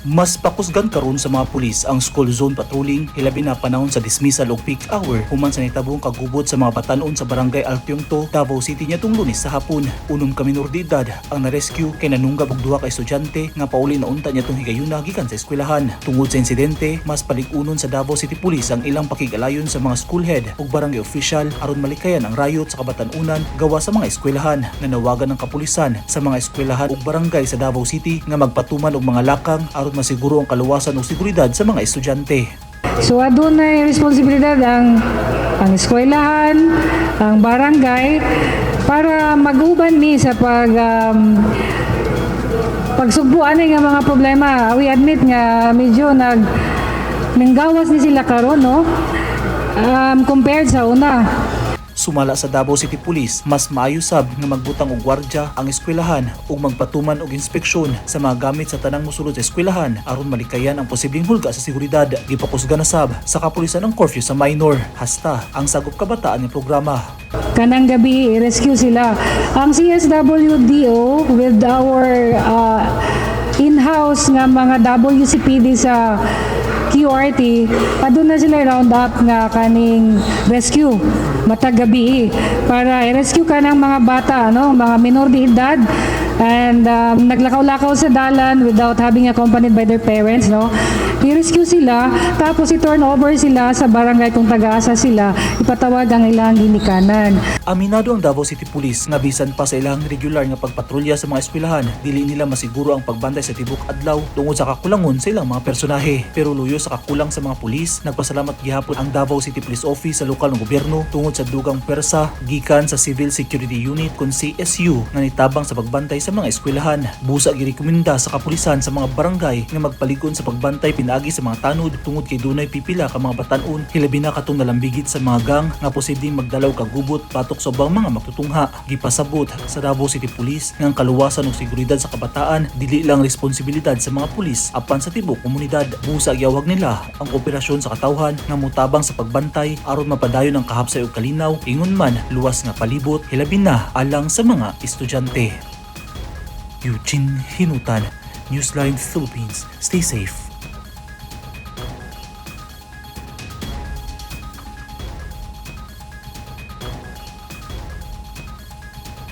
Mas pakusgan karon sa mga pulis ang school zone patrolling, hilabi na panahon sa dismissal ug peak hour, human sa nitabong kagubot sa mga batanon sa Barangay Alpiong 2, Davao City niadtong Lunes sa hapon. 6 ka minor de edad ang na-rescue kay nanunggab og duha ka estudyante nga pauli na unta niadtong higayuna gikan sa eskwelahan. Tungod sa insidente, mas palig-unon sa Davao City Police ang ilang pakig-alayon sa mga school head ug barangay official aron malikayan ang riot sa kabatan-unan gawa sa mga eskwelahan. Nanawagan ng kapulisan sa mga eskwelahan ug barangay sa Davao City nga magpatuman og mga lakang aron masiguro ang kaluwasan ug seguridad sa mga estudyante. So adunay responsibilidad ang eskwelahan, ang barangay para mag-uban mi sa pagsugbo ani nga mga problema. We admit nga medyo nanggawas ni sila karon, no? Compared sa una. Sumala sa Davao City Police, mas maayo sab nga magbutang og gwardya ang eskwelahan ug magpatuman og inspeksyon sa mga gamit sa tanang mosulod sa eskwelahan aron malikayan ang posibleng hulga sa seguridad. Gipakusgan na sab sa kapulisan ang curfew sa minor hasta ang Sagop Kabataan nga programa. Kanang gabi i-rescue sila. Ang CSWDO with our in-house nga mga WCPD sa QRT, aduna sila round up nga kaning rescue matag gabi para i-rescue ka ng mga bata, no, mga minor de edad and naglakaw-lakaw sa dalan without having accompanied by their parents, no. I-rescue sila, tapos i-turn over sila sa barangay kung taga-asa sila, ipatawag ang ilang ginikanan. Aminado ang Davao City Police nga bisan pa sa ilang regular nga pagpatrolya sa mga eskwelahan, dili nila masiguro ang pagbantay sa tibok adlaw tungod sa kakulangon sa ilang mga personahe. Pero luyo sa kakulang sa mga pulis, nagpasalamat gihapon ang Davao City Police Office sa lokal ng gobyerno tungod sa dugang pwersa gikan sa Civil Security Unit kon CSU nga nitabang sa pagbantay sa mga eskwelahan. Busa girekomenda sa kapulisan sa mga barangay nga magpaligon sa pagbantay pinaagi sa mga tanod tungod kay dunay pipila ka mga batan-on, hilabi na katong nalambigit sa mga gang nga posibleng magdala og kagubot batok sa ubang mga magtutungha. Gipasabot sa Davao City Police nga ang kaluwasan ug seguridad sa kabataan dili lang responsibilidad sa mga pulis apan sa tibuok komunidad. Busa giawhag nila ang kooperasyon sa katawhan nga motabang sa pagbantay aron mapadayon ang kahapsay ug kalinaw, ingon man luwas nga palibot, hilabi na alang sa mga estudyante. Eugene Hinutan, Newsline Philippines. Stay safe.